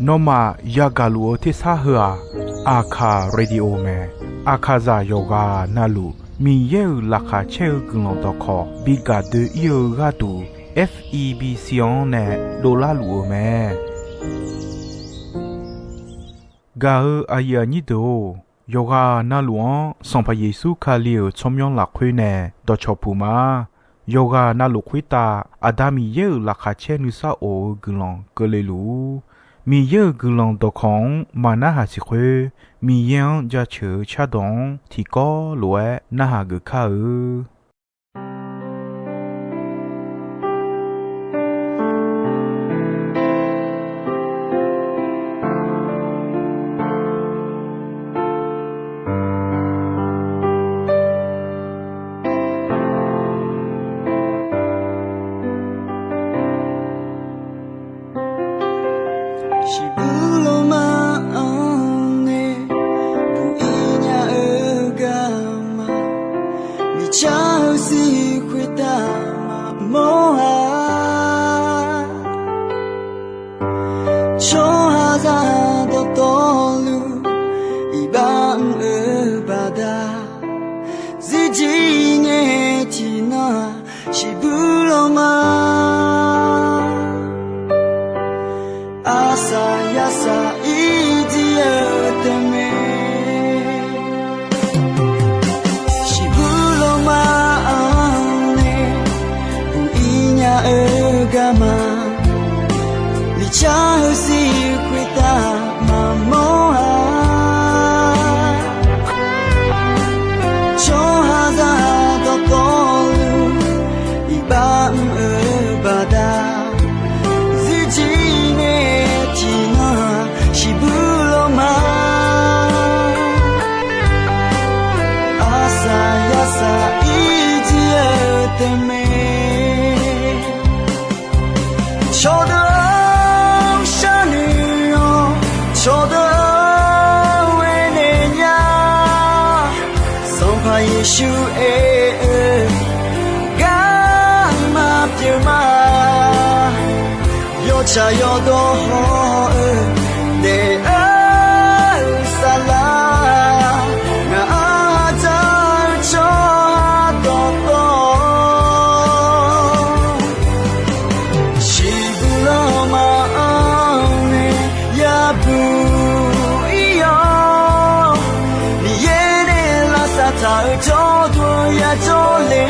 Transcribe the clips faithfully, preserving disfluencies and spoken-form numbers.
Nawmaf yagaq luf-eu tersar heu-aq, Aqkaq Radio mae. Aqkaqzaq yawqghaq navluf Miqyaer-euq laqkhaq caer-eu guiqlanq dawqkawq bi gaq doe-ir-eu gharduq, F E B C-anr nae dovlar luf-eu mae. Gaq-eu aqyuif aqnyir deuq-or, yawqghaq navluf-anr Sanqpaq Yeqsur Kali-euq tsawrmyanr lafkhoer nae dawqcawq puq ma. Yawqghaq navluf khoertav Aqda Miqyaer-euq laqkhaq caer nuisar of-eu guiqlanq keuvle luf-ur. Miqyaer-euq guiqlanq dawqkawq-anr maq narhaq siq khoer, Miqyaer-anr jaceuq-eu cardawq-anr tiqkawv lof-aer narhaq geuf kar-eu. Shiqbuq lawma-anr nae buq-ir nya-eu garma, miqcar-eu sir khoertav maqmawr-a. Tsawrhaqzaq dawqtawvluf iqbax mr-eu baqda, zirjir ngae tiqnan-aq, shiqbuq lawma arsaq yarsaq ir jir-eu tae mae. Shiqbuq lawma-anr nae buq-ir nya-eu garma, miqcar-eu sir khoertav maqmawr-a. Tsawrhaqzaq dawqtawvluf iqbax mr-eu baqda, zirjir ngae tiqnan-aq, shiqbuq lawma arsaq yarsaq ir jir-eu tae mae. Cawqdeuq-anr sharnoeq-awq, cawqdeuq-anr aernaeq nya, Sanqpaq Yeqsur aer-eu garma pyeuf ma. Yawtsaq yawdawr haw-eu daef-eu saflar, ngaq-anr dzaq-eu tsawrhaq dawqtawv, shiqbuq lawma-anr nae yabuq ir-awr, Miqyaer nae lavsav taq-eu jawrduq yajawr le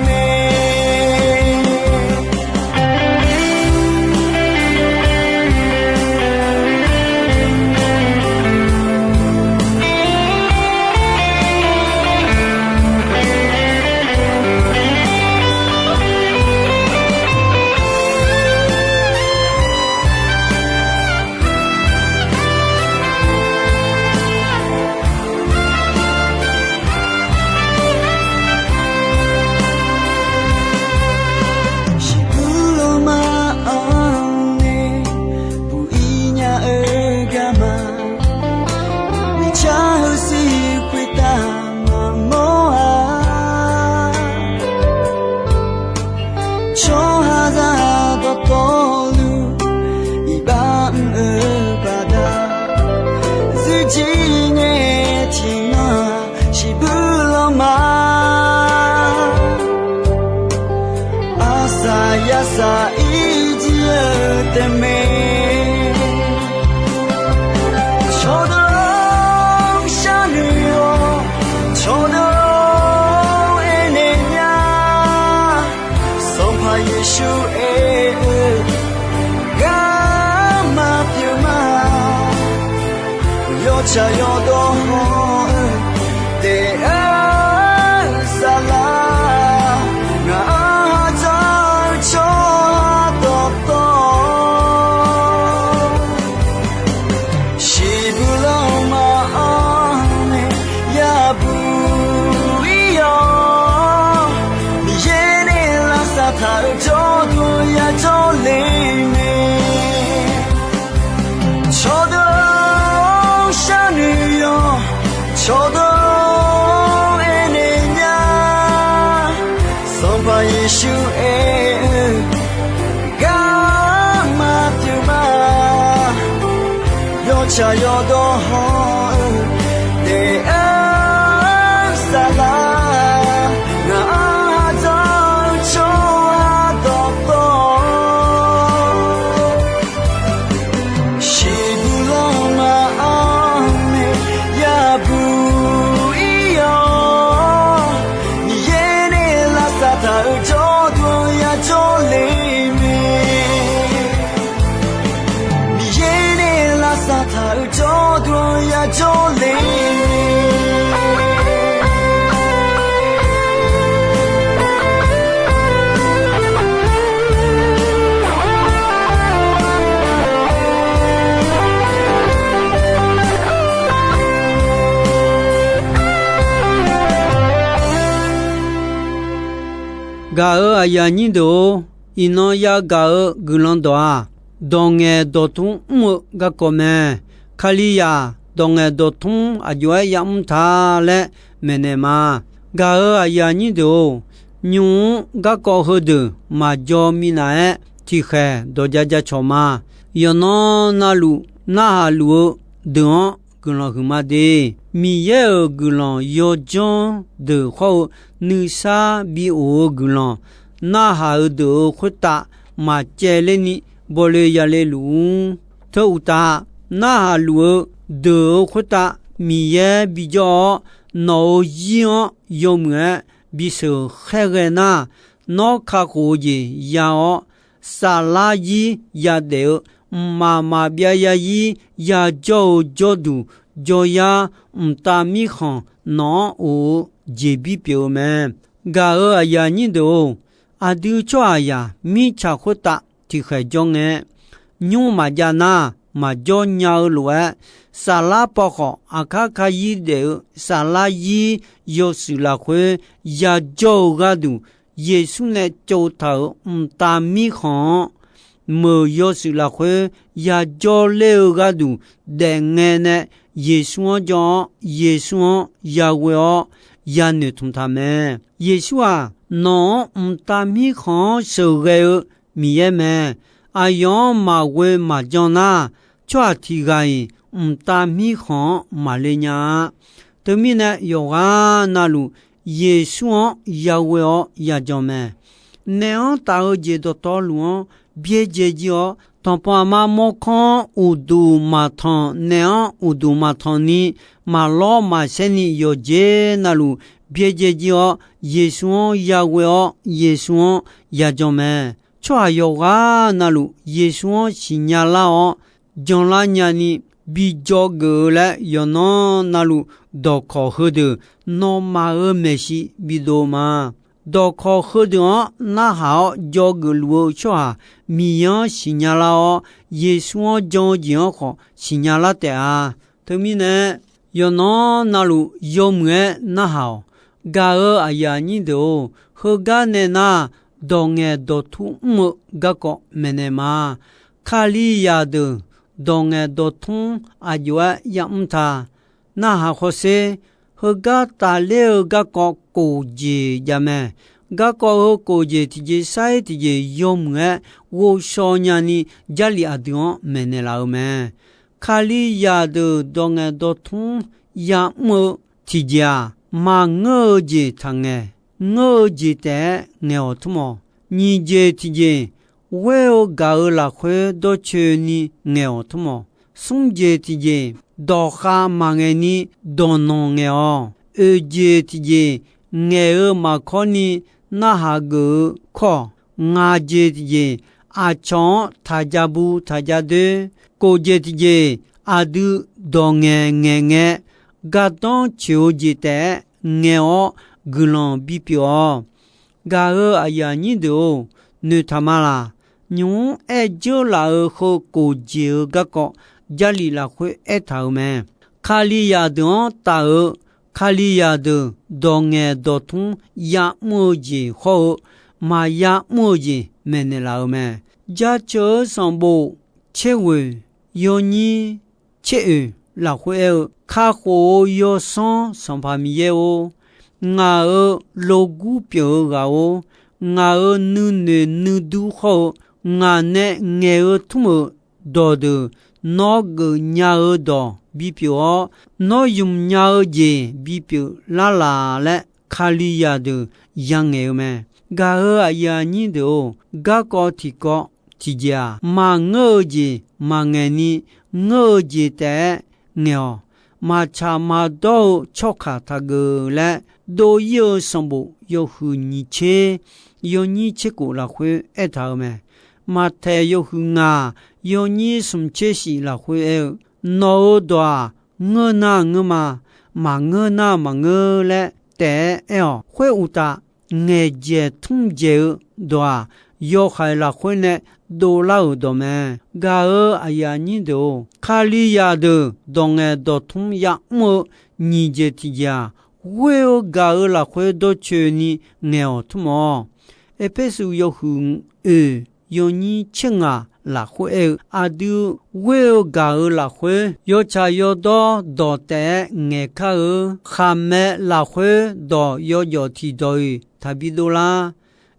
mae. Shiqbuq lawma-anr nae buq-ir nya-eu garma, miqcar-eu sir khoertav maqmawr-a. Tsawrhaqzaq dawqtawvluf iqbax mr-eu baqda, zirjir ngae tiqnan-aq, shiqbuq lawma arsaq yarsaq ir jir-eu tae mae. Cawqdeuq-anr sharnoeq-awq, cawqdeuq-anr aernaeq nya, Sanqpaq Yeqsur aer-eu garma pyeuf ma. Yawtsaq yawdawr haw-eu daef-eu saflar, ngaq-anr dzaq-eu tsawrhaq dawqtawv, shiqbuq lawma-anr nae yabuq ir-awr, Miqyaer nae lavsav taq-eu jawrduq yajawr le mae. Cawqdeuq-anr sharnoeq-awq, Tsaq yawdawr hawr-eu daef-aer saflar, ngaq-anr ardawr-eu tsawrhaq dawqtawv, shiqbuq lanma-anr nae yabuq ir-awr, Miqyaer nae lavsav taq-euq jawrduq-anr yajawr le mae. Miqyaer nae lavsav taq-euq jawrduq-anr yajawr le mae. Gaq-euq aqyuif aqnyir deuq-or, iqnan yagaq-eu guiqlanq dawq-aq, dawq ngaeq dawq tmr mr-eu garkawv mae. Kalizaq dawq ngaeq dawq tmr aqjox-aer yamr ta laer maeqnaeq ma. Gaq-euq aqyuif aqnyir deuq-or, nymq-mr garkawv heudeuq maqjaw minav-aer tiqkhaeq dawq ja ja cawq ma. Yawqnan navluf narhaq luf-eu deuq-anr guiqlanq huiqma de. Miqyaer-euq guiqlanq yawdzanr deuq hawr-eu nuisar bi of-eu guiqlanq narhaq-eu deuq-euq khoertav maqcaevler ni bawle yale luf-ur. Teu uqtaf, narhaq luf-eu deuq-euq khoertav Miqyaer bijawr-awr, nawq-euq zir-anr yawmuiq-aer bisheuq khaerghae nar, nawr kakhof-eu jeq ya-awr, saflar zir yadaef-eu mqmaq maqbyav zarzir yajawr-eu jawrduq jawryar mqtav mirkhanq nawq-anr of-eu jeqbir pyeuf-eu mae. Gaq-euq aqyuif aqnyir deuq-or, aqdui tsawrhaqzaq mirtsaq khoertav tiqkhaeq jawr ngae, nymr maqjav nar maqjawr nya-eu lof-aer, saflar paw khawf aqkar kazir daef-eu saflar zir yawshuif lafkhoer yajawr-eu gharduq, Yeqsur nae tsovtaq-euq mqtav mirkhanq-anr meuq yawshuif lafkhoer yajawr ler-eu gharduq daefngae nae, Yeqsur-anr jan-awr, Yeqsur-anr yaghoe-awr yanoeq tmq taq mae. Yeqsur-aq, nawq-anr mqtav mirkhanq-anr sheuqghae-eu Miqyaer mae. Aqyawf-anr maqghoe maqjan nar, tsawrhaq tiq ghaq-iq mqtav mirkhanq-anr maqle nya-a. Teumirnae, yawqghaq navluf Yeqsur-anr yaghoe-awr yajan mae. Naef-anr taf-eu jeq dawqtawvluf-anr byaerdzae jir-awr, tanqpanq aqma mawrkawr-anr uqduq maqtanq, naef-anr uqduq maqtanq ni, maqlawr maqsaer ni yawqjeq navluf byaerdzae jir-awr, Yeqsur-anr yaghoe-awr Yeqsur-anr yajan mae. Tsawrhaq yawqghaq navluf Yeqsur-anr siqnya lar-awr, janlar nya ni bi dzawgeuf-eu laer yawqnan navluf dawqkawq heudeuq nawmaf-euq maeqshi bidov ma. Dawqkawq heudeuq-anr narhaq-awr dzawgeuf luf-eu tsawrhaq Miqyaer-anr siqnya lar-awr, Yeqsur-anr jan-eu jeq-anr khawf siqnya lar taef-a. Teumirnae, yawqnan navluf yawmuiq-aer narhaq-awq. Gaq-euq aqyuif aqnyir deuq-or, heugar nae nar, dawq ngaeq dawq tmr mr-eu garkawv maeqnaeq ma. Kalizaq deuq dawq ngaeq dawq tmr aqjox-aer yamr ta. Narhaq hawsher, heugar tafler-eu garkawv kof jeq jav mae. Garkawv heu kof jeq tiqjeq sar-ir tiqjeq yawmuiq-aer ghovshaw nyani Jarlif aqdui-anr maeqnaeq laf-eu mae. Kalizaq deuq dawq ngaeq dawq tmr yamr-eu tiqjeq-aq, maqngeur-eu jeq taqngaeq, ngeur-eu jeq taef-aer ngaeq-awq tmr-awq. Nyiq jeq tiqjeq, ghoer-eu gaq-eu lafkhoer dawrcoeni ngaeq-awq tmr-awq. Smr jeq tiqjeq, dawqkhav maqngaeq ni dawqnanq ngaeq-awq. Oeq jeq tiqjeq, ngaeq-eu maqkawr ni narhaq geuf-eu kawr-awq. Ngaq jeq tiqjeq, aqcawq-anr taq ja bu taq ja doer. Kof jeq tiqjeq, aqdui dawq ngaeq ngaeq ngae, gardanr coeq-eu jeq taef-aer ngaeq-awr guiqlanq bipyeuf-awq. Gaq-euq aqyuif aqnyir deuq-or, noeqtaq ma laq. Nymq-mr aer dzeur laf-euq heu kof jeq-eu garkawv Jarlif lafkhoer aertaq-euq mae. Kalizaq deuq-anr taf-euq Kalizaq deuq dawq ngaeq dawq tmr yamr-eu jeq hawr-eu maqya mr-eu jeq maeqnaeq laf-euq mae. Jaceuq-eu sanqbof tser ghoeq yawnyir tser oeq lafkhoer aer-eu, Kakhof-eu Yawsanr Sanqpaq Miqyaer-or, ngaq-euq logur pyeuf-eu ghaq-or, ngaq-euq nuinoeq nuidur hawr-eu ngaq nae ngaeq-eu tmr-euq dawqdeuq nawr geufnya-eu dawq bipyeuf-awr, nawr ymq nya-eu jeq bipyeuf lar laq laer, Kalizaq deuq yangaeq-eu mae. Gaq-euq aqyuif aqnyir deuq-or, garkawv tiqkawv tiqjeq-aq, maqngeur-eu jeq maqngaeq ni, ngeur-eu jeq taef-aer ngaeq-awq. Maqtsaq maqdawr-eu tsawrkaq taqgeuf laer, dov-ir-eu sanqbof yawhuiq nyiq tser yawnyir tser khof lafkhoer aertaq-eu mae. Maqtaeq yawhuiq ngaq yawnyir smq tser shif lafkhoer aer-eu, nawq-euq dawq-aq, ngeur nar ngeur ma, maqngeur nar maqngeur laer taef-aer aer-awq. Khoeruqtaf, ngaeqdzaeq tmrdzaeq-eu dawq-aq, yawhaiq lafkhoer nae dovlar-euq dawq mae. Gaq-euq aqyuif aqnyir deuq-or, Kalizaq deuq dawq ngaeq dawq tmr yamr-eu nyiq jeq tiqjeq-aq, ghoer-eu gaq-euq lafkhoer dawrcoeni ngaeq-awq tmr-awq. Erpersu yawhuiq oeq yawnyir tser ngaq lafkhoer aer-eu, aqdui ghoer-eu gaq-euq lafkhoer yawtsaq yawdawr dawq taef-aer ngaeq kar-eu, khaqmae lafkhoer dawq yawjawf tiqdawq-iq taqbi dovlar.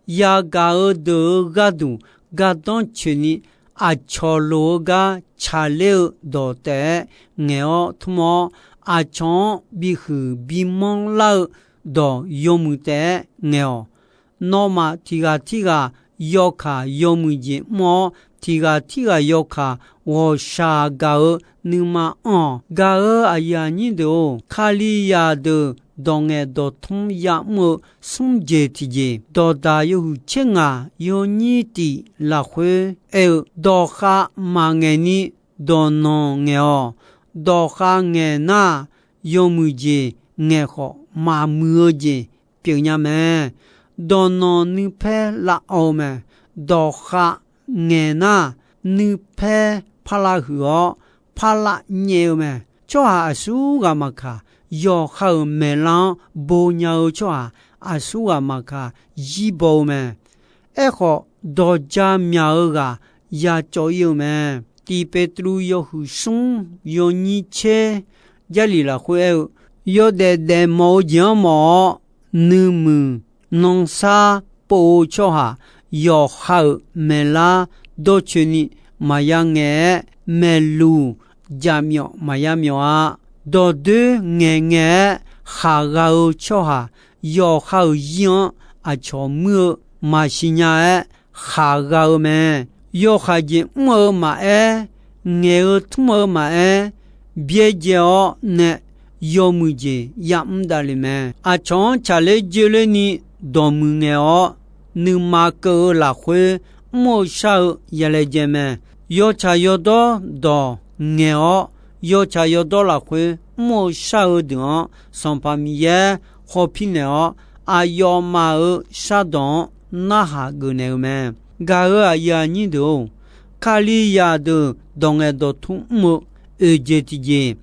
Yagaq-eu deuq-euq gharduq gardanr coeqni, aqcawq loq-eu gar tsaqler-eu dawq taef-aer ngaeq-awr tmr-awr, aqcawq-anr bihuiq bimanr lar-eu dawq yawmuiq taef-aer ngaeq-awq. Nawmaf tiqghaq tirghaq yawkaq yawmuiq jeq mr-awr, tiqghaq tirghaq yawkaq ghawqshaq gaq-eu nuima anr-awq. Gaq-euq aqyuif aqnyir deuq-or, Kalizaq deuq dawq ngaeq dawq tmr yamr-eu smr jeq tiqjeq, dawqdaq yawhuiq tser ngaq yawnyir tiq lafkhoer aer-eu, dawqkhav maqngaeq ni dawqnanq ngaeq-awq. Dawqkhav ngaeq nar, yawmuiq jeq ngaeq khawf maqmuiq-eu jeq pyeufnya mae. Dawqnanq nuipaer lavawv-eu mae. Dawqkhav ngaeq nar, nuipaer parlav huiq-awr, parlav nyaev-eu mae. Tsawrhaq aqsurghaq maqkaq, yawqha-euq maeqlar-anr bo nya-eu tsawrhaq aqsurghaq maqkaq, zirbaw-eu mae. Aerkhawf, dawqja myaq-eu ghaq yacawv-ir-eu mae. Tiq Petruv yawhuiq smr yawnyir tser Jarlif lafkhoer aer-eu, yawdaef daefmawf-eu jeq-anr mawf-awr, nuimuiq nansar pov-eu tsawrhaq yawqha-euq maeqlar dawrcoeni maqya ngaeq-aer, maeqluq jaqmyawf maqya myawf-a. Dawqdoer ngaeqngaeq-aer khaqgha-eu tsawrhaq yawqha-euq zir-anr aqcawq muir-eu maqsiq nya-aer khaqgha-eu mae. Yawkhaeq jeq mr-eu maqaer, ngaeq-eu tmr-eu maqaer, byaerdzae-awr nae yawmuiq jeq yamr davlef mae. Aqcawq-anr tsaqler dzoerlerni dawqmuiq ngaeq-awr, nuima keuv-eu lafkhoer mr-eu shar-eu yalaejae mae. Yawtsaq yawdawr dawq ngaeq-awr, yawtsaq yawdawr lafkhoer mr-eu shar-eu deuq-anr, Sanqpaq Miqyaer hawpir naeq-awr, aqyawfmaf-euq shardawq-anr narhaq geufnaeq-eu mae. Gaq-euq aqyuif aqnyir deuq-or, Kalizaq deuq dawq ngaeq dawq tmr mr-eu oeq jeq tiqjeq,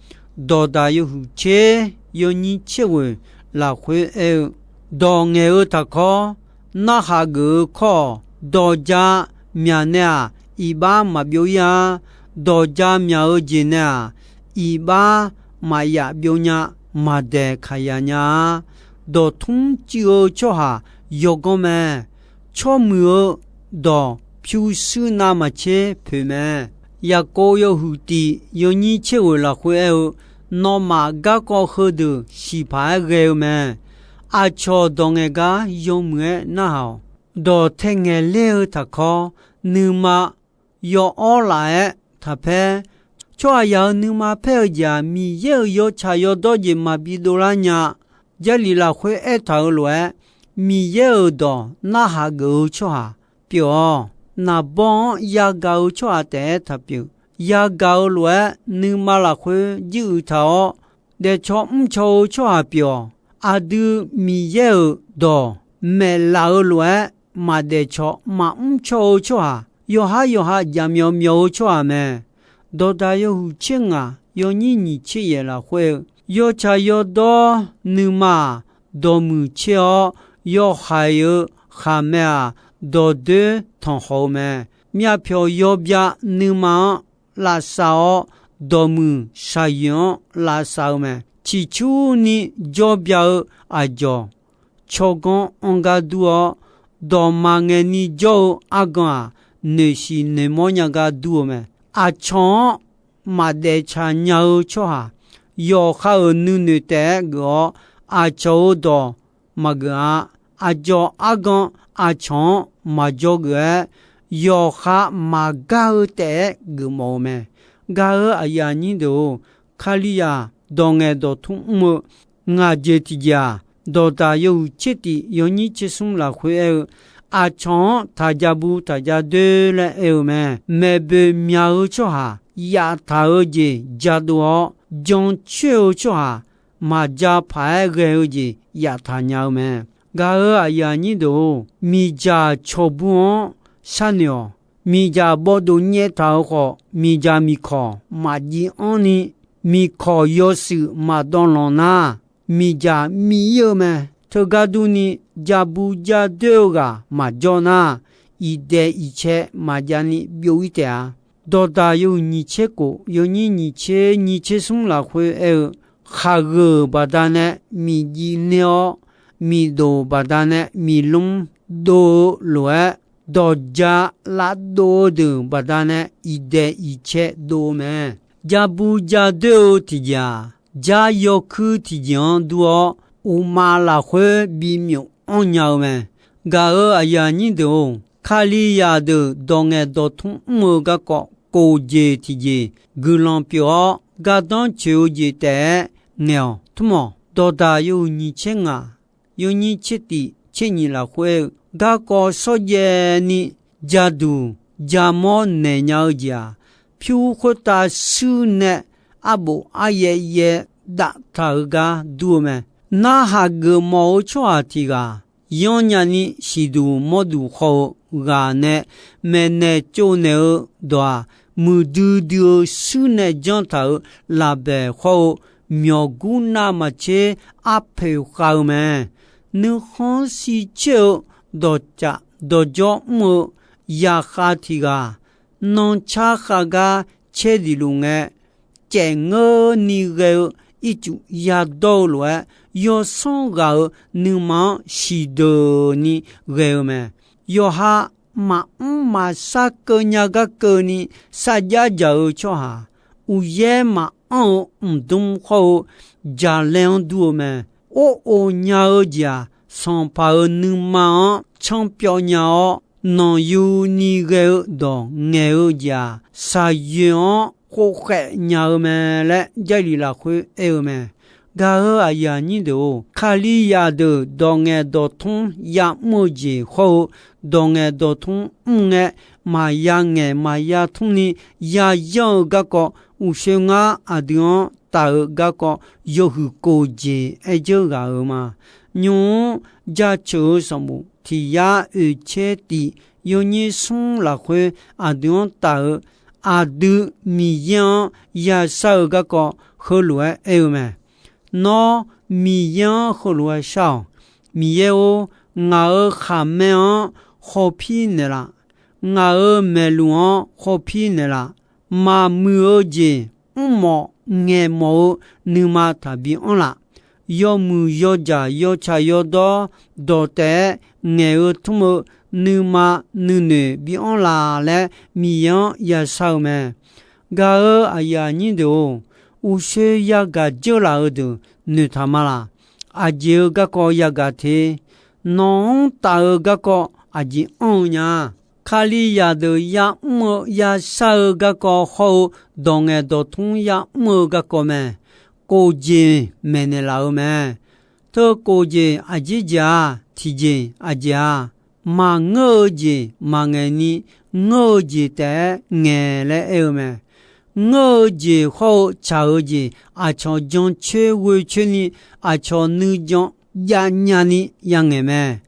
dawqdaq yawhuiq tser yawnyir tser ghoeq lafkhoer aer-eu, dawq ngaeq-eu taqkawr narhaq geuf-eu kawr-awq. Dawqja myaq nae-aq, iqbax maqbyov-ir-a. Dawqja myaq-eu jeq nae-aq, iqbax maqyaf byov nya, maqdaeq kaqya nya-a. Dawqtmr cuiv-eu tsawrhaq yawganr mae. Tsawrmuiq-eu dawq pyurshuir navmaqtser poeq mae. Yaqkov yawhuiq tiq yawnyir tser ghoeq lafkhoer aer-eu, nawmaf garkawv heudeuq siqpaq-aer ghae-eu mae. Aqcawq dawq ngaeq gar yawmuiq-aer narhaq-awq. Dawq tae ngaeq ler-eu taqkawr, nuima yawawr laf-aer taqpaer. Tsawrhaqzaq-euq nuima paer-eu jeq-aq, Miqyaer-euq yawtsaq yawdawr jeq maqbi dovlar nya. Jarlif lafkhoer aertaq-euq lof-aer, Miqyaer-euq dawq narhaq geuf-eu tsawrhaq pyeuf-awq. Naqbawr-anr yagaq-eu tsawrhaq taef-aer taqpyeuf. Yagaq-eu lof-aer nuima lafkhoer jiruiq taq-awr, daefcaw mrcaw-eu tsawrhaq pyeuf-awq. Aqdui Miqyaer-euq dawq maeqlaf-eu lof-aer maqdaefcaw maqmr caw-eu tsawrhaq, yawqhar yawqha jaqmyawf myawf-eu tsawrhaq mae. Dawqdaq yawhuiq tser ngaq yawnyir nyiq tser yaef lafkhoer-eu, yawtsaq yawdawr nuima-aq, dawqmuiq tser-awr, yawhaiq-euq khaqmae-aq, dawqdoer tanqkhawf-eu mae. Myavpyawq yawbya nuima-anr lavsav-awr, dawqmuiq shaqyoeq-anr lavsav-eu mae. Ciqcurni jawrbya-eu aqdzawq tsawrganr anr gar dur-awr, dawqma ngaeqni jawr-eu argan-aq, noeqshiq noeqmawr nya gar dur-eu mae. Aqcawq-anr maqdaef tsaq nya-eu tsawrhaq, yawqha-euq nuinoeq taef-aer geuf-awr, aqcawq-euq dawq maqgeuf-a. Aqdzawq argan aqcawq-anr maqdzawgeuf-aer, yawqha maqgar-eu taef-aer geufmawf-eu mae. Gaq-euq aqyuif aqnyir deuq-or, Kalizaq dawq ngaeq dawq tmr mr-eu ngaq jeq tiqjeq-aq, Dawqdaq yawhuiq tser tif yawnyir tser smr lafkhoer aer-eu, aqcawq-anr taq ja bu taq ja doer laer aer-eu mae. Maeqboeq myaq-eu tsawrhaq, yaftaq-eu jeq jadov-awr, jancoer-eu tsawrhaq, maqja paq-aer ghae-eu jeq yaftaq nya-eu mae. Gaq-euq aqyuif aqnyir deuq-or, miqdzaq cawqbur-anr sharnoeq-awq. Miqdzaq bawvdov nyaev taq-euq khawf, miqdzaq miqkawq maqjiv anrni, miqkawq yawshuif maqdawvlanq nar, miqdzaq miv-ir-eu mae. Teugar durni, ja bu ja doer-eu ghaq maqjawr nar, iqdaeq iqcae maqjav ni byov-ir taef-a. Dawqdaq yawhuiq nyiq tser kof yawnyir nyiq tser nyiq tser smr lafkhoer aer-eu, khaqgheuq baqdanae miqjiv ner-awr, miqdof baqdanae miqlmr dov-eu lof-aer, dawqja lavdov-eu deuq baqdanae iqdaeq iqcae dov-eu mae. Ja bu ja doer-eu tiqjeq-aq, jar yawkuir tiqjeq-anr dur-awr, uqmav lafkhoer bimyuf anrnya-eu mae. Gaq-euq aqyuif aqnyir deuq-or, Kalizaq deuq dawq ngaeq dawq tmr mr-eu garkawv kof jeq tiqjeq guiqlanq pyeuf-awr, gardanr coeq-eu jeq taef-aer ngaeq-awq tmr-awq. Dawqdaq yawhuiq nyiq tser ngaq yawnyir tser tif tser nyiq lafkhoer aer-eu, garkawv shawrjaev ni jaduq jamawr naeq nya-eu jeq-aq, pyur khoertav shuir nae arbof aryaev yaev daftaq-euq gar dur-eu mae. Narhaq geufmawf-eu tsawrhaq tiq ghaq yanrnya ni siqduq mawrduq khawr-eu ghaq nae maeqnaeq tsovnaeq-eu dawq-aq, muiqdui dui-eu shuir nae janr taq-euq lafbaeq khawr-eu myawqgur navmaqtser arpoeq khav-eu mae. Nuikhanr shircoer-eu dawqcaf dawqjawr mr-eu zaqkhav tiq ghaq, nanrcar khavgar caer diq luf ngae, caef ngeur ni ghae-eu ircuf yadawr-eu lof-aer, yawsanr ghaq-euq nuima-anr siqdeuq ni ghae-eu mae. Yawqha maqmr maqshar keuv nya gar keuvni sarjax dzaq-eu tsawrhaq, uqyaer maqanr-eu mqdmr khawr-eu jaqlaer-anr dur-eu mae. Or of nya-eu jeq-aq, sanqpaq-euq nuima-anr canr pyawv nya-awr, nanqyu ni ghae-eu dawq ngaeq-eu jeq-aq, shaqyoeq-anr khofkhaeq nya-eu mae laer Jarlif lafkhoer aer-eu mae. Gaq-euq aqyuif aqnyir deuq-or, Kalizaq deuq dawq ngaeq dawq tmr yamr-eu jeq khawr-eu, dawq ngaeq dawq tmr mr ngae, maqya ngaeq maqya tmr ni yayanr-eu garkawv, uqshoe ngar aqdui-anr taf-eu garkawv yawhuiq kof jeq aer dzeur ghaq-euq ma. Nymq-mr jaceuq-eu sanqbof tiq yar oeq tser tif yawnyir smr lafkhoer aqdui-anr taf-eu, aqdui Miqyaer-anr yashar-eu garkawv heulof-aer aer-eu mae. Nawr Miqyaer-anr heulof-aer shar-awq. Miqyaer-or, ngaq-euq khaqmae-anr khawpir naeqlaf. Ngaq-euq maeqluf-anr khawpir naeqlaf. Maqmuiq-eu jeq mrmawf ngaeqmawf-eu nuima taqbi anr laf. Yawmuiq yawdzaq yawtsaq yawdawr dawq taef-aer ngaeq-eu tmr-eu nuima nuinoeq bi anr laf laer Miqyaer-anr yashar-eu mae. Gaq-euq aqyuif aqnyir deuq-or, uqshoe yagaq dzeurlaf-eu deuq noeqtaq ma laq. Aqjeq-eu garkawv yagaq te. Nawq-anr taf-eu garkawv aqjeq anr-eu nya. Kalizaq deuq yamr-eu yashar-eu garkawv hawr-eu dawq ngaeq dawq tmr yamr-eu garkawv mae. Kof jeq maeqnaeq laf-eu mae. Teu kof jeq aqjeq jeq-a, tiqjeq aqjeq-a. Maqngeur-eu jeq maqngaeq ni, ngeur-eu jeq taef-aer ngaeq laer aer-eu mae. Ngeur-eu jeq hawr-eu tsaq-eu jeq aqcawq jancoer ghoecoer ni, aqcawq nuijan javnya ni yangaeq mae.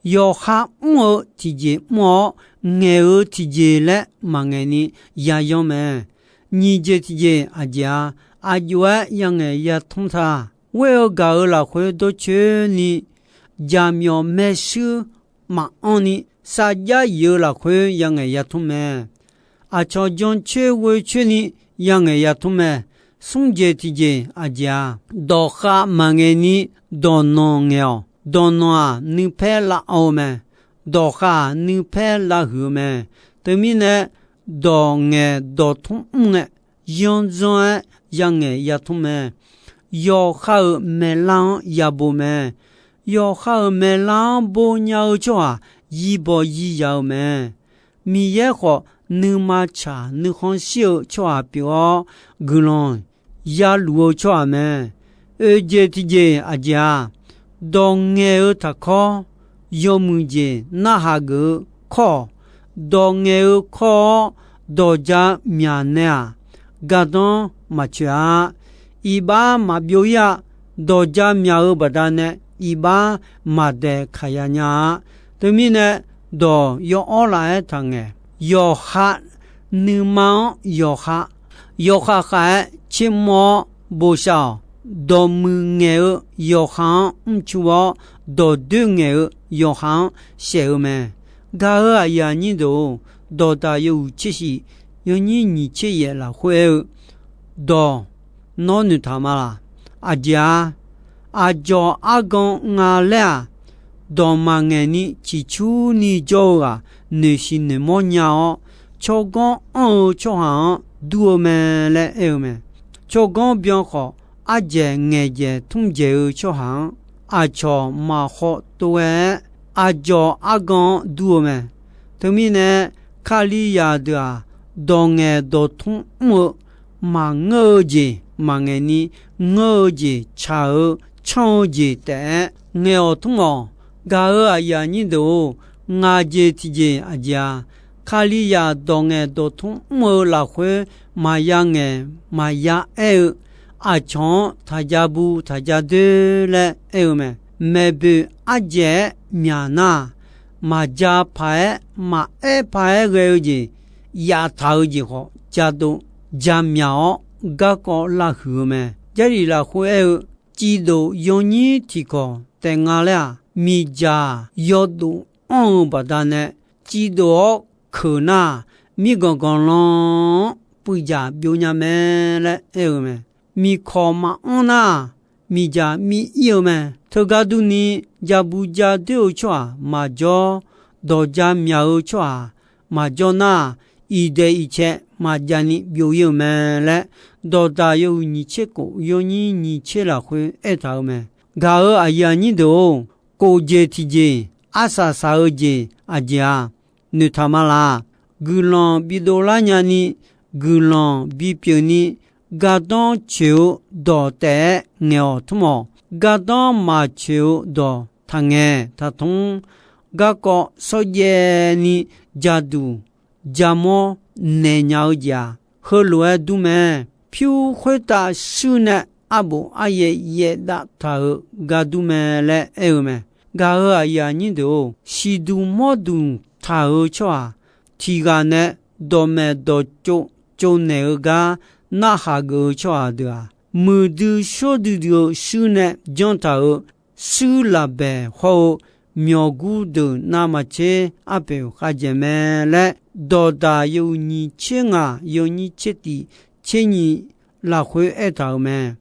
Yawqha mr-eu tiqjeq mr-awr, ngaeq-eu tiqjeq laer maqngaeq ni yayanr mae. Nyiq jeq tiqjeq aqjeq-a, aqjox-aer yangaeq yatmr ta. Ghoer-eu gaq-euq lafkhoer dawrcoeni, jaqmyawf maershuir maqanr ni, sarjax yif-eu lafkhoer yangaeq yatmr mae. Aqcawq jancoer ghoecoer ni yangaeq yatmr mae. Smr jeq tiqjeq aqjeq-a, dawqkhav maqngaeq ni, dawqnanq ngaeq-awq. Dawqnanq-aq nuipaer lav-awr-eu mae. Dawqkhav-aq nuipaer lavhuiq-eu mae. Teumirnae, dawq ngaeq dawq tmr mr ngae, yanrdzanr-aer yangaeq yatmr mae. Yawqha-euq maeqlar-anr yabaw mae. Yawqha-euq maeqlar-anr bawnya-eu tsawrhaq yirbaw yir ya-eu mae. Miqyaer khawf, nuima tsaq nuikhanr shir-eu tsawrhaq pyeuf-awr, guiqlanq ya luf-eu tsawrhaq mae. Oeq jeq tiq jeq aqjeq-aq, dawq ngaeq-eu taqkawr, yawmuiq jeq narhaq geuf-eu kawr-awq. Dawq ngaeq-eu kawr-awr, dawq ja myaq nae-aq, gardanr maqcoeq-a. Iqbax maqbyov ir-a. Dawq ja myaq-eu baqdanae, iqbax maqdaeq kaqya nya-a. Teumirnae, dawq yawawr laf-aer taqngaeq. Yawqha nuima-anr yawqha, yawqha khav-aer tsermawr-awr bosav-awq. Dawqmuiq ngaeq-eu yawqha-anr mrcu-awr, dawqdoer ngaeq-eu yawqha-anr saef-eu mae. Gaq-euq aqyuif aqnyir deuq-or, dawqdaq yawhuiq tser shif, yawnyir nyiq tser yaef lafkhoer aer-eu, dawq nawr noeqtaq ma laq? Aqjeq-a, aqdzawq argan nga laer-aq, dawq maqngaeq ni ciqcurni jawr-eu ghaq noeqshiq noeqmawr nya-awr, tsawrganr anr-eu tsawrhaq-anr dur-eu mae laer aer-eu mae. Tsawrganr byan khawf, ardzaeq ngaeqdzaeq tmrdzaeq-eu tsawrhaq-anr, aqcawq maqkhawv tov ghae-aer, aqdzawq argan-anr dur-eu mae. Teumirnae, Kalizaq deuq-aq, dawq ngaeq dawq tmr mr-eu, maqngeur-eu jeq maqngaeq ni, ngeur-eu jeq tsaq-eu tsanr-eu jeq taef-aer ngaeq-awq tmr-awq. Gaq-euq aqyuif aqnyir deuq-or, ngaq jeq tiqjeq aqjeq-a, Kalizaq dawq ngaeq dawq tmr mr-eu lafkhoer maqya ngaeq maqya aer-eu, aqcawq-anr taqja bu taqja doer laer aer-eu mae. Maeqboeq ardzaeq-aer myaq nar-aq, maqja paq-aer maqaer paq-aer ghae-eu jeq, yaftaq-eu jeq khawf jadov jamyaq-awr garkawv lavhuiq-eu mae. Jarlif lafkhoer aer-eu, civdof yawnyir tiqkawq taef nga laer-aq, miqdzaq yawdof anr-eu baqdanae, civdof-awr keuq nar-aq, mirganq ganqlan-anr puivdzaq byov nya mae laer aer-eu mae. Miqkawq maqanr nar-aq, miqdzaq mir-ir-eu mae. Teugar durni, jabu jadoer-eu tsawrhaq maqjawr, dawq ja myaq-eu tsawrhaq maqjawr nar-aq, iqdaeq iqcae maqjav ni byov-ir-eu mae laer, dawqdaq yawhuiq nyiq tser kof yawnyir nyiq tser lafkhoer aertaq-eu mae. Gaq-euq aqyuif aqnyir deuq-or, kof jeq tiqjeq, arsaq saq-eu jeq aqjeq-a, noeqtaq ma laq? Guiqlanq bidov lar nyani, guiqlanq bipyeuf ni, gardanr coeq-eu dawq taef-aer ngaeq-awq tmr-awq. Gardanr maqcoeq-eu dawq taqngaeq taqtmr. Garkawv shawrjaev ni jaduq jamawr naeq nya-eu jeq-aq, heulof-aer dur mae. Pyur khoertav shuir nae arbof aryaev yaevdav taq-euq gar dur mae laer aer-eu mae. Gaq-euq aqyuif aqnyir deuq-or, siqduq mawrduq taq-euq tsawrhaq tiq ghaq nae dawqmaeq dawqtsov tsovnaeq-eu gar narhaq geuf-eu tsawrhaq deuq-aq, muiqdui shawrdui dui-eu shuir nae janr taq-euq shuir lafbaeq hawr-eu myawqgur deuq navmaqtser arpoeq khavdzaeq mae laer, dawqdaq yawhuiq nyiq tser ngaq yawnyir tser tiq tser nyiq lafkhoer aertaq-euq mae.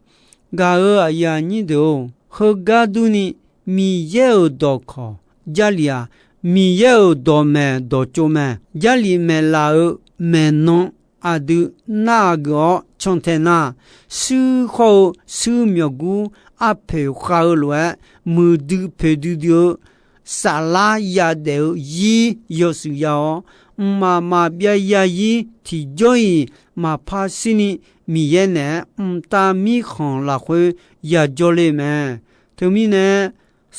Gaq-euq aqyuif aqnyir deuq-or, heugar durni, Miqyaer-euq dawqkawq Jarlif-aq, Miqyaer-euq dawqmaeq dawqtsov mae. Jarlif maeqlaf-eu maeqnan aqdui nar-aq geuf-awr cantae nar, shuir hawr-eu shuir myawqgur arpoeq khav-eu lof-aer, muiqdui poeqdui dui-eu saflar yadaef-eu zir yawshuif ya-awr, mqmaq maqbyav zarzir tiqjawr-iq maqpar shirni Miqyaer naeq-aer mqtav mirkhanq lafkhoer yajawr le mae. Teumirnae,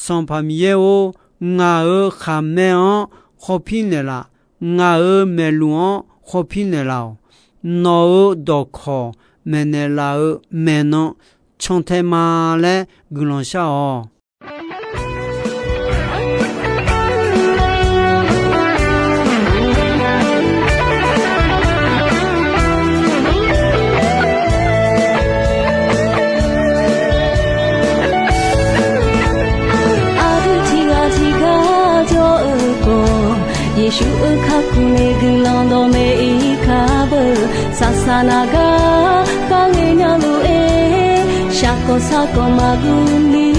Sanqpaq Miqyaer-or, ngaq-euq khaqmae-anr khawpir naeqlaf, ngaq-euq maeqluq-anr khawpir naeqlaf-awq. Nawq-euq dawqkawq maeqnaeq laf-euq maeqnan cantae ma laer guiqlanq shar-awq. Aqdui tiqghaq tiqgar jawr-eu khawf, Yeqsur-euq kakhof nae guiqlanq dawqmaeq-ir kar beu. Saqsaq naq gar kharngae nya lof-aer, shaqkawq sarkawq maqguv ni.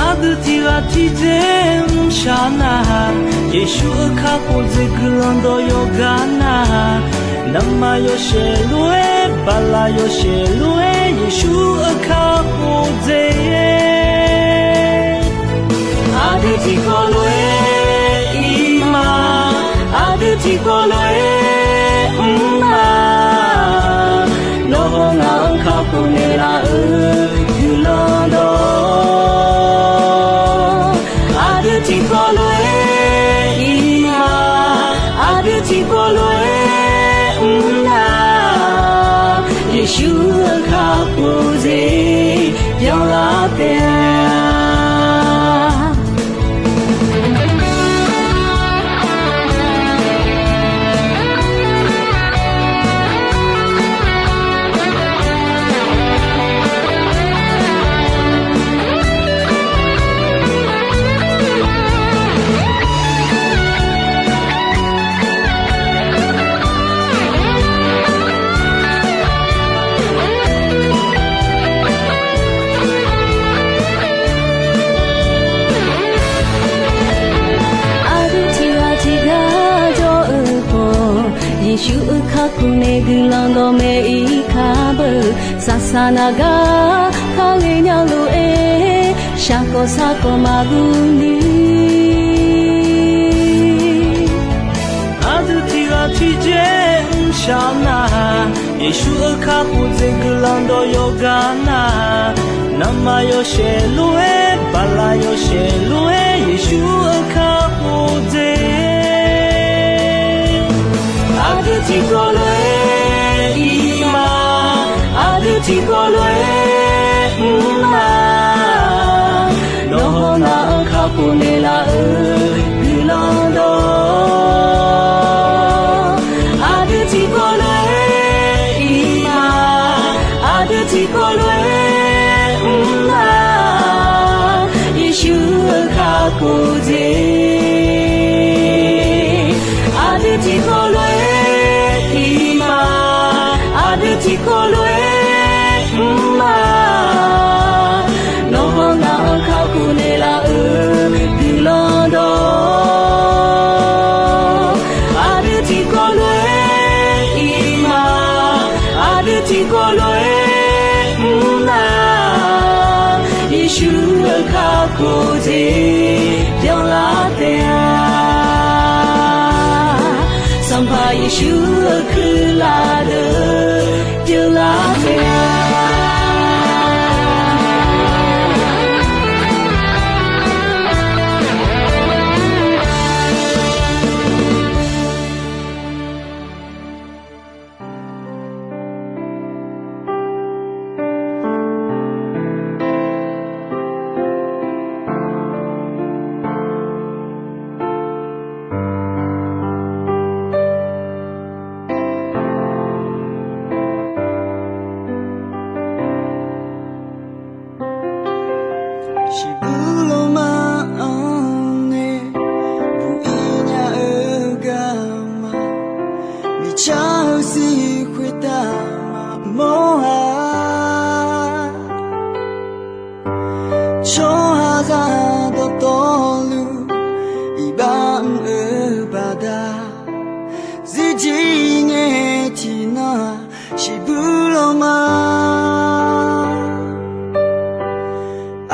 Aqdui tiqghaq tiqdzae mr mqshaq nar-aq, Yeqsur-euq kakhof dzaeq guiqlanq dawq yawqghaq nar-aq, navmaqzaq yawshaef lof-aer, baqlaq yawshaef lof-aer, Yeqsur-euq kakhof dzaeq-aer, aqdui tiqkawv lof-aer ir ma, aqdui tiqkawv lof-aer mr ma, nawq-euq ngaq-anr kakhof naeqlaf-euq guiqlanq dawq, aqdui tiqkawv lof-aer ir ma, aqdui tiqkawv lof-aer mr nar, Yeqsur-euq kakhof dzaeq byanlar taef-a. Aqdui tiqghaq tiqghaq jawr-eu khawf, Yeqsur-euq kakhof nae guiqlanq dawqmaeq ir kar beu. Saqsaq naq gar kar ghaenya lof-aer, shaqkawq sarkawq maqguv ni. Aqdui tiqghaq tiqjeq mrshaq nar-aq, Yeqsur-euq kakhof dzaeq guiqlanq dawq yawqghaq nar-aq, navmaqzaq yawshaef lof-aer, baqlaq yawshaef lof-aer, Yeqsur-euq kakhof dzaeq, aqdui tiqkawv lof-aer ir ma, aqdui tiqkawv lof-aer mr ma, nawq-euq ngaq-anr kakhof naeqlaf-euq guiqlanq dawq, aqdui tiqkawv lof-aer ir ma, aqdui tiqkawv lof-aer mr ma, Yeqsur-euq kakhof dzaeq, aqdui tiqkawv lof-aer ir ma, aqdui tiqkawv lof-aer mr ma, nawq-euq ngaq-anr kakhof naeqlaf-euq guiqlanq dawq, aqdui tiqkawv lof-aer ir ma, aqdui tiqkawv lof-aer mr nar, Yeqsur-euq kakhof dzaeq byanlar taef-a. Sanqpaq Yeqsur-euq kuirlaf deuq byanlar taef-a. Shiqbuir lawrma-anr nae buq-ir nya-eu garma, miqcar-eu siq khoertav maqmawr-a. Tsawrhaqzaq dawqtawvluf iqbax mr-eu baqda, zirjir ngae tiqnan-aq, shiqbuir lawrma,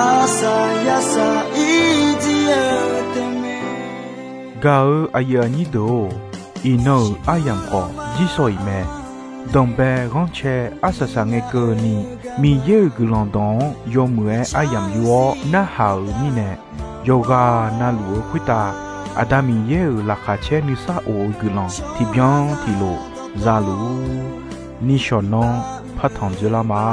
arsaq yarsaq ir jir-eu tae mae. Gaq-eu aqyuif aqnyir deuq-or, iqnan-euq aryamq khawf jir shaw-iq mae. Danqbae ghanrcae arsaq saq ngae keuvni, Miqyaer-euq guiqlanq dawq-anr yawmuiq-aer aryamq yur-awr narhaq-euq mirnae, yawqghaq navluf-eu khoertav Aqda Miqyaer-euq laqkhaq caer nuisar of-eu guiqlanq tiqbyan tiqlof za luf-ur. Nishawq nanr partanq dzoerlar ma.